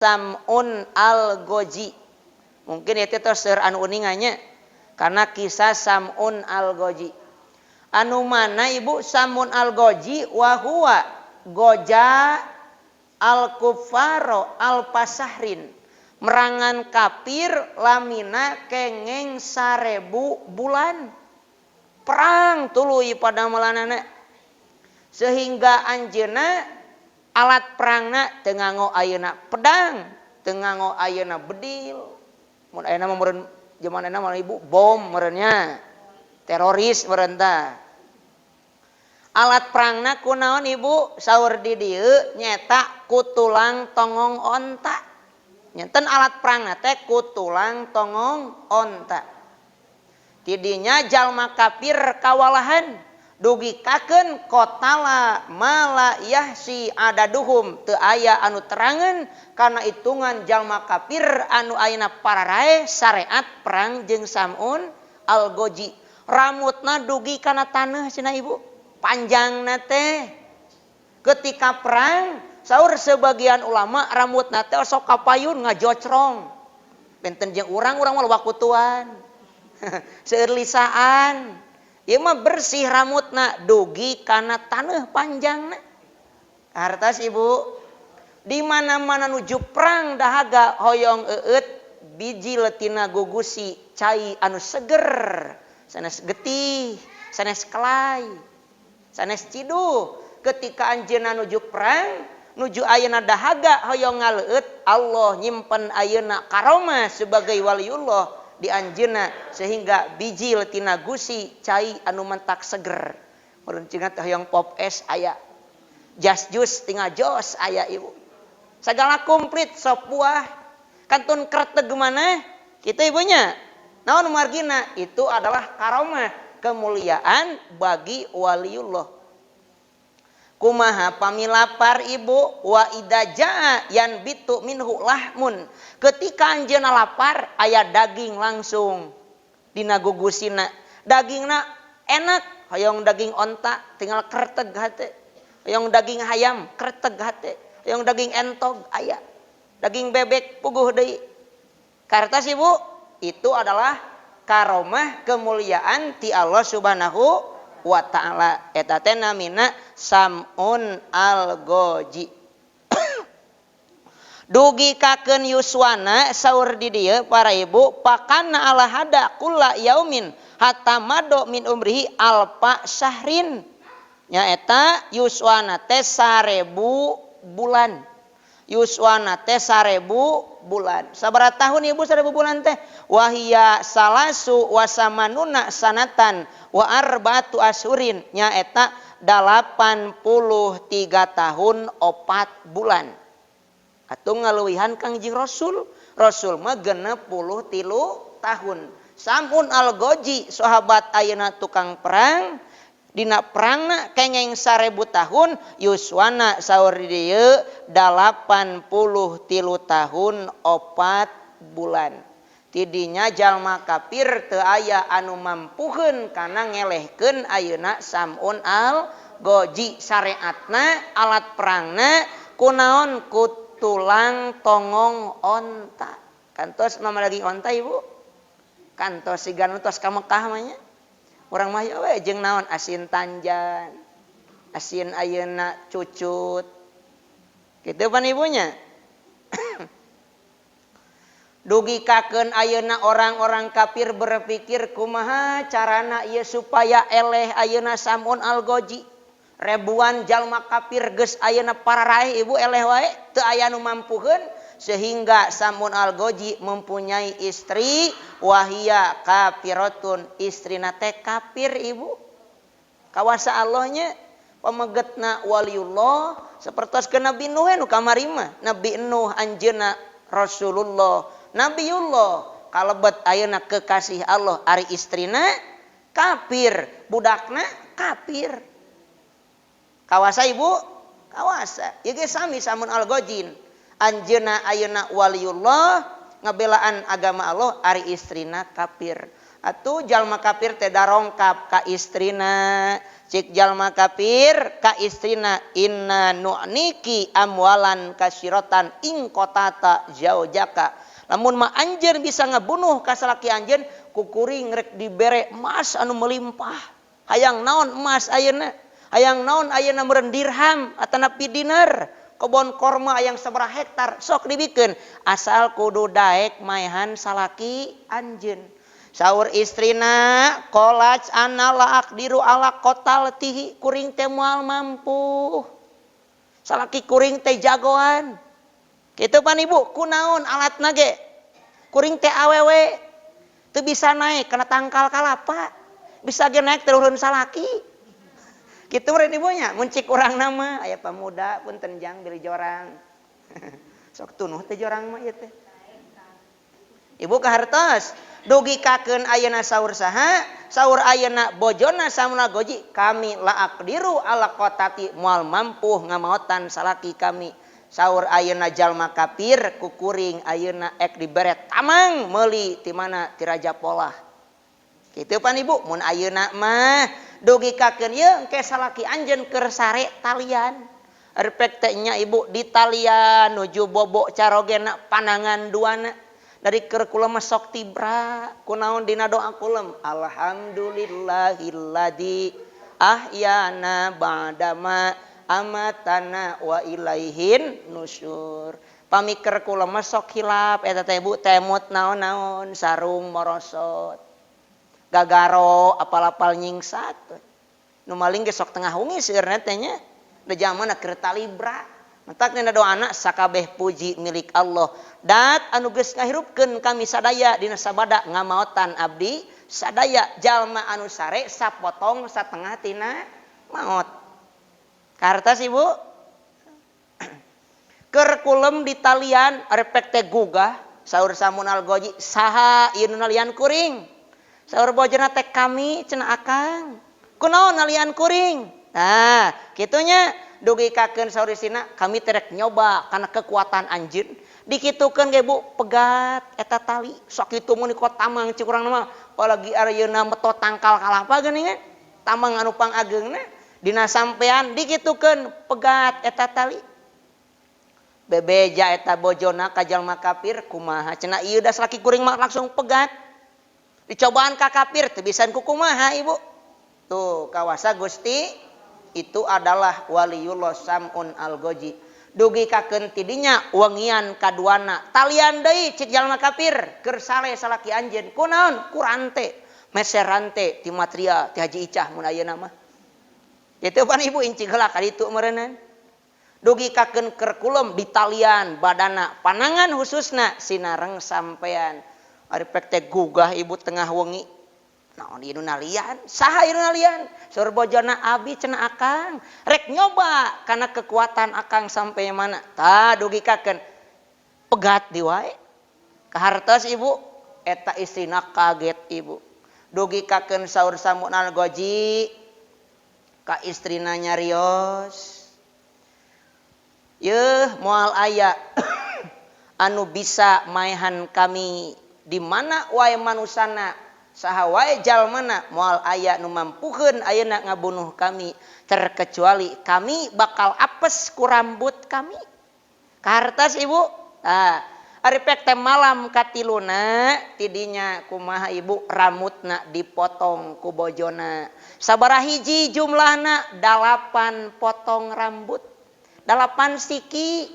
Samun Al-Ghaji. Mungkin itu tos seueur anu uningannya karena kisah Samun Al-Ghaji. Anu mana, Ibu, Samun Al-Ghaji? Wa huwa ghaza al-kufaro alfa syahrin, merangan kafir lamina kengeng 1000 bulan perang tuluy pada melanana, sehingga anjeuna alat perangna teu nganggo ayeuna pedang, teu nganggo ayeuna bedil. Mun ayeuna mah meureun zaman ayeuna mah, Ibu, bom meureunnya, teroris meureun tah. Alat perangna kunaon, Ibu? Saur di dieu nyeta ku tulang tongong onta. Nyenten alat perangna teh ku tulang tongong onta. Tidinya jalma kafir kawalahan, dugi kakeun qatala ma la yuhsha adaduhum, teu aya anu terangan kana hitungan jalma kafir anu ayeuna pararaeh syariat perang jeung Samun Al-Ghaji. Rambutna dugi kana taneuh cenah, Ibu, panjangna teh. Ketika perang, saur sebagian ulama, rambutna teh sok kapayun ngajocrong. Benten jeung urang, urang mah wakutuan, seueur lisaan. Ieu mah bersih rambutna dugi kana taneuh panjangna. Hartas, Ibu, di mana-mana nuju perang dahaga hoyong eueut, bijil tina gugusi cai anu seger, sanes getih, sanes kelai, sanes ciduh. Ketika anjeunna nuju perang, nuju ayeuna dahaga hoyong ngaleueut, Allah nyimpen ayeuna karomah sebagai waliullah di anjeunna sehingga bijil tina gusi cai anu mentak seger. Meureun cenah hoyong pop es aya, jas jus tinggal jos aya, Ibu. Segala komplit, sop buah kantun kreteg mana kita ibunya. Naon margina? Itu adalah karomah, kemuliaan bagi waliullah. Kumaha pami lapar, Ibu? Wa idza jaa yanbitu minhu lahmun. Ketika anjeunna lapar, aya daging langsung dina gugusina. Dagingna enak. Hoyong daging onta tinggal kreteg hate, hoyong daging hayam kreteg hate, hoyong daging entog aya, daging bebek puguh deui. Kartas, Ibu, itu adalah karomah, kemuliaan ti Allah Subhanahu wa Ta'ala. Eta teh namina Samun Al-Ghaji. Dugi kakeun yuswana, saur di dieu, para ibu, pakana ala hada kulla yaumin hatta mado min umrihi alfa syahrin, nyaeta yuswana teh 1000 bulan. Yuswana teh 1000 bulan. Sabaraha tahun, Ibu, 1000 bulan teh? Wahia salasu wasamanuna sanatan wa arba'atu asyhurin, nyaeta 83 tahun 4 bulan atau ngaluwihan Kangjeng Rasul. Rasul mah 63 tahun. Samun Al-Ghaji, sahabat ayeuna tukang perang, dina perangna kengeng 1000 tahun. Yuswana, saur dieu, 83 tahun 4 bulan. Tidinya jalma kafir teu aya anu mampuheun kana ngelehkeun ayeuna Samun Al Ghaji. Syariatna, alat perangna kunaon? Ku tulang tongong onta. Kantos mama daging onta, Ibu? Kantos siga nu tos ka Mekah mah nya. Urang mah we jeung naon, asin tanjan, asin ayeuna cucut kitu pan ibunya. Dugi kakeun ayeuna orang-orang kafir berpikir, kumaha carana ieu supaya eleh ayeuna Samun Al-Ghaji? Ribuan jalma kafir geus ayeuna pararaeh, Ibu, eleh wae teu aya nu mampuheun, sehingga Samun Al-Ghaji mempunyai istri wahia kafiratun, istrina teh kafir, Ibu. Kawasa Allahnya, pamegetna waliullah seperti ke Nabi Nuh nu kamari mah. Nabi Nuh anjeunna Rasulullah, Nabiullah, kalebet ayeuna kekasih Allah, ari istrina kafir, budakna kafir. Kawasa, Ibu, kawasa. Ieu ge sami Samun Al-Ghajin, anjeunna ayeuna waliullah, ngabelaan agama Allah, ari istrina kafir. Atuh jalma kafir teh darongkap ka istrina. Cik jalma kafir ka istrina inna nu'niki amwalan kasiratan ing qatata zaujaka. Lamun mah anjeun bisa ngabunuh ka salaki anjeun ku kuring rek dibere emas anu melimpah. Hayang naon emas ayeuna? Hayang naon ayeuna meureun dirham atanapi dinar? Kebon korma yang sabaraha hektar sok dibikeun asal kudu daek maehan salaki anjeun. Saur istrina qolac ana la aqdiru ala qataltihi kuring teh moal mampu. Salaki kuring teh jagoan. Kitu pan ibu kunaon alatna ge? Kuring teh awewe teu bisa naik kana tangkal kalapa. Bisa ge naik turun salaki. Kitu meureun ibunya mun cik urang nama aya pamuda punten jang beli jorang. Sok tunuh teh jorang mah ieu teh. Ibu kahartos dugi kakeun ayeuna saur saha saur ayeuna bojona samuna goji kami la aqdiru ala qatati moal mampu ngamaotan salaki kami. Saur ayeuna jalma kafir ku kuring ayeuna ek dibere tamang meuli ti mana ti raja polah. Kitu pan ibu mun ayeuna mah dugi kakeun ieu engke salaki anjeun keur sare talian. Repek teh nya ibu di talian nuju bobok carogena panangan duana. Dari keur kula mah sok tibra kunaon dina doa kula alhamdulillahilladzi ahyana ba'dama amatana wa ilaihin nusyur. Pamikir kula mah sok hilap eta teh Bu temut naon-naon sarung morosot. Gagaro apal-apal nyingsat. Nu maling ge sok tengah wengi seueurna teh nya. Da jamanna keur talibra. Matak dina doana sakabeh puji milik Allah. Dat anu geus ngahirupkeun kami sadaya dina sabada ngamaotan abdi sadaya jalma anu sare sapotong satengah tina maot. Kartas ibu keur kulem di talian repek teh gugah saur samunal goji saha ieu nu nalian kuring. Saur bojona teh kami cenah akang. Kunaon nalian kuring? Nah, kitunya dugi kakeun saur isina kami terek nyoba kana kekuatan anjeun. Dikitukeun ge Bu pegat eta tali. Sok kitu mun di tamang cik urang mah apalagi ayeuna meto tangkal kalapa geuningan. Tamang anu pangageungna dina sampean dikitukeun pegat eta tali. Bebeja eta bojona ka jalma kafir kumaha cenah ieu da salaki kuring mah langsung pegat. Dicobaan ka kafir teu bisa ku kumaha ibu. Tuh kawasa Gusti itu adalah waliullah Sam'un al-Ghaji. Dugi kakeun tidinya wengian kaduana talian deui cik jalma kafir keur sale salaki anjeun kunaon ku rante meser rante ti matria ti Haji Icah mun ayeuna mah. Kitu pan ibu incing heula ka ditu meureunnan. Dugi kakeun keur kulem di talian badana panangan khususna sinareng sampean. Ari pek teh gugah ibu tengah wengi. Naon ieu nu nalian? Saha ieu nu nalian? Saur bojona abi cenah akang. Rek nyoba kana kekuatan akang sampai mana? Tah dugi kakeun pegat di wae. Kahartos ibu eta istrina kaget ibu. Dugi kakeun saur samunal goji ka istrina nyarios. Yeuh moal aya anu bisa maehan kami di mana wae manusana saha wae jalmana moal aya nu mampukeun ayeuna ngabunuh kami terkecuali kami bakal apes ku rambut kami. Kahartos ibu? Tah, ari pek teh malam katiluna tidinya kumaha ibu rambutna dipotong ku bojona. Sabaraha hiji jumlahna 8 potong rambut. 8 siki.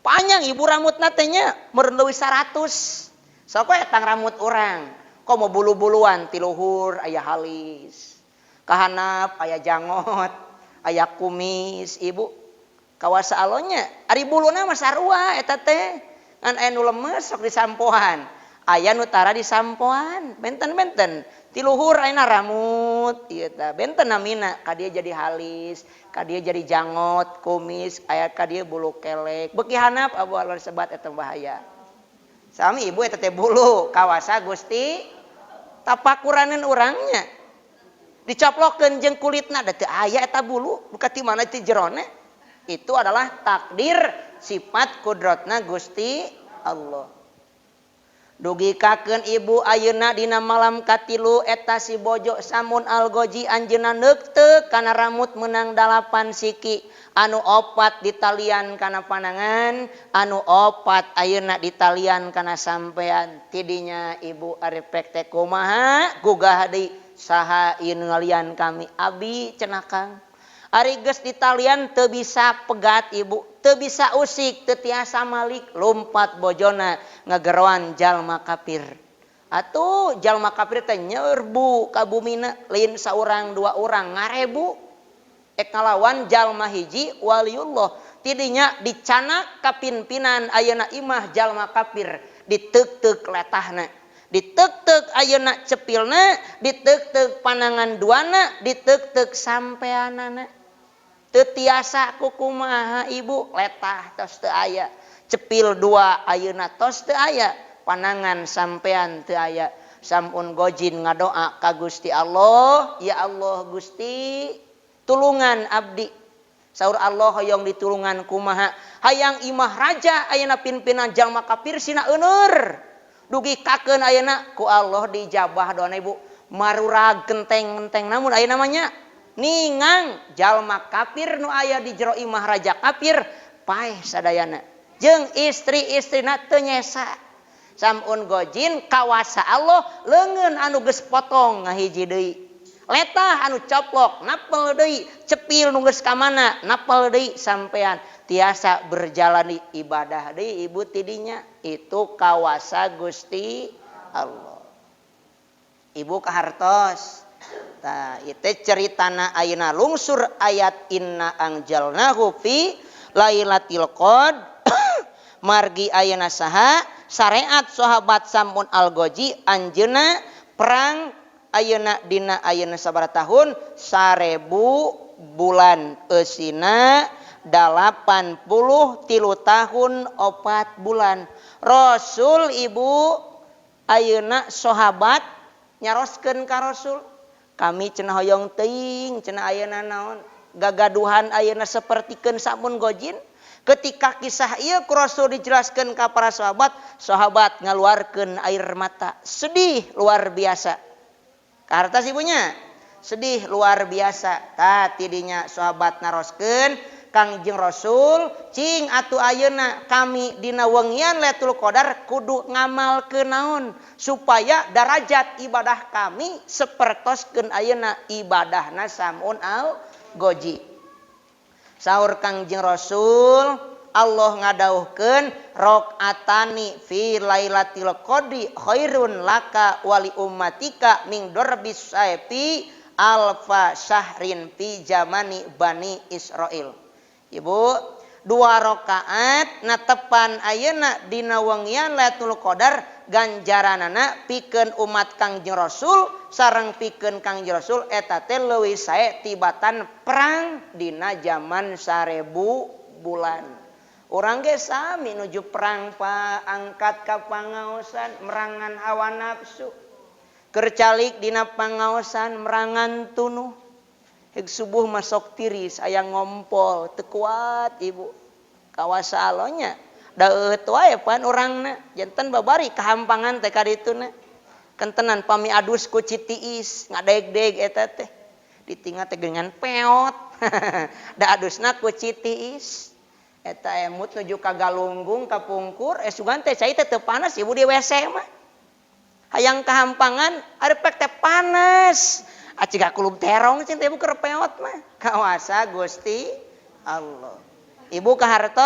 Panjang ibu rambutna teh nya meureun leuwih 100. Sok we tang rambut urang. Komo bulu-buluan ti luhur aya halis. Kahanap aya jangot, aya kumis ibu. Kawasa alonya ari buluna mah sarua eta teh. Ngan aya nu lemes sok disampohan. Aya nu tara disampohan, benten-benten. Ti luhur ayeuna rambut ieu tah. Benten namina ka dieu jadi halis, ka dieu jadi jangot, kumis, aya ka dieu bulu kelek. Beuki hanap abu alor sebat eta bahaya. Sami ibu eta teh bulu kawasa Gusti tapakuraneun urangnya. Dicoplokeun jeung kulitna da teu aya eta bulu, buka ti mana ti jerona. Itu adalah takdir sifat kudratna Gusti Allah. Dugikakeun ibu ayeuna dina malam katilu eta si bojo Samun Al-Ghaji anjeunna neukteuk kana ramut meunang 8 siki, anu 4 ditalian kana panangan, anu 4 ayeuna ditalian kana sampean. Tidinya ibu arepek teh kumaha gugah deui saha ieu nu ngalian kami abi cenah Kang. Ari geus ditalian teu bisa pegat ibu, teu bisa usik, teu tiasa malik, lumpat bojona ngageroan jalma kafir. Atuh jalma kafir teh nyerbu ka bumina, lain saurang dua urang ngarebu. Ek ngalawan jalma hiji waliullah. Tidinya dicanak ka pimpinan ayeuna imah jalma kafir, diteuk-teuk letahna. Diteuk-teuk ayeuna cepilna, diteuk-teuk panangan duana, diteuk-teuk sampeanana. Teu tiasa kukumaha ibu, letah tos teu aya. Cepil dua ayeuna tos teu aya, panangan sampean teu aya. Sampun gojin ngadoa ka Gusti Allah, ya Allah Gusti, tulungan abdi. Saur Allah hoyong ditulungan kumaha? Hayang imah raja ayeuna pimpinan jalma kafir sina euneur. Dugi kakeun ayeuna ku Allah dijabah doana ibu. Marurag genteng-genteng namun ayeuna namanya ningang jalma kafir nu aya di jero imah raja kafir paeh sadayana. Jeung istri-istrina teu nyesa. Sampun gojin kawasa Allah leungeun anu geus potong ngahiji deui. Letah anu coplok napel deui, cepil nu geus ka mana napel deui sampean tiasa berjalan ibadah deui ibu tidinya. Itu kawasa Gusti Allah. Ibu kahartos. Tah itu ceritana ayeuna lungsur ayat inna anjalnahu fi lailatul qadr. Margi ayeuna saha syariat sahabat Samun Al-Ghaji anjeunna perang ayeuna dina ayeuna sabaraha tahun 1000 bulan eusina 83 tahun 4 bulan. Rasul ibu ayeuna sahabat nyaroskeun ka Rasul, kami cenah hoyong teuing cenah ayeuna naon gagaduhan ayeuna sapertikeun Samun Gojin. Ketika kisah ieu ku Rasul dijelaskeun ka para sahabat, sahabat ngaluarkeun air mata, sedih luar biasa. Kahartos ibunya sedih luar biasa. Tah tidinya sahabat naroskeun Kangjeng Rasul, cing atuh ayeuna kami dina wengian Lailatul Qadar kudu ngamalkeun naon supaya darajat ibadah kami sapertoskeun ayeuna ibadahna Samun Al-Ghaji. Saur Kangjeng Rasul, Allah ngadauhkeun rakaatani fi Lailatul Qadri khairun laka wali ummatika min darbis sayfi alfa syahrin fi zamani Bani Israil. Ibu, 2 rakaat natepan ayeuna dina wengian Lailatul Qadar ganjaranana pikeun umat Kangjeng Rasul sareng pikeun Kangjeng Rasul eta teh leuwih sae tibatan perang dina zaman 1000 bulan. Urang ge sami nuju perang pa angkat ka pangaosan merangan hawa nafsu. Keur calik dina pangaosan merangan tunuh. Heg subuh masuk tiris aya ngompol teu kuat ibu. Kawasa alonya daeut wae pan urangna janten babari kahampangan teh kadituna. Kentenan pami adus ku citiis ngadeg-deg eta teh. Ditinggal teh geuningan peot. Da adusna ku citiis. Eta emut nuju ka galunggung ka pungkur sugan teh cai teh teu panas ibu di WC mah. Hayang kahampangan arepek teh panas. Aciga kulub terong cing teh ibu keur peot mah. Kawasa Gusti Allah. Ibu kahartos.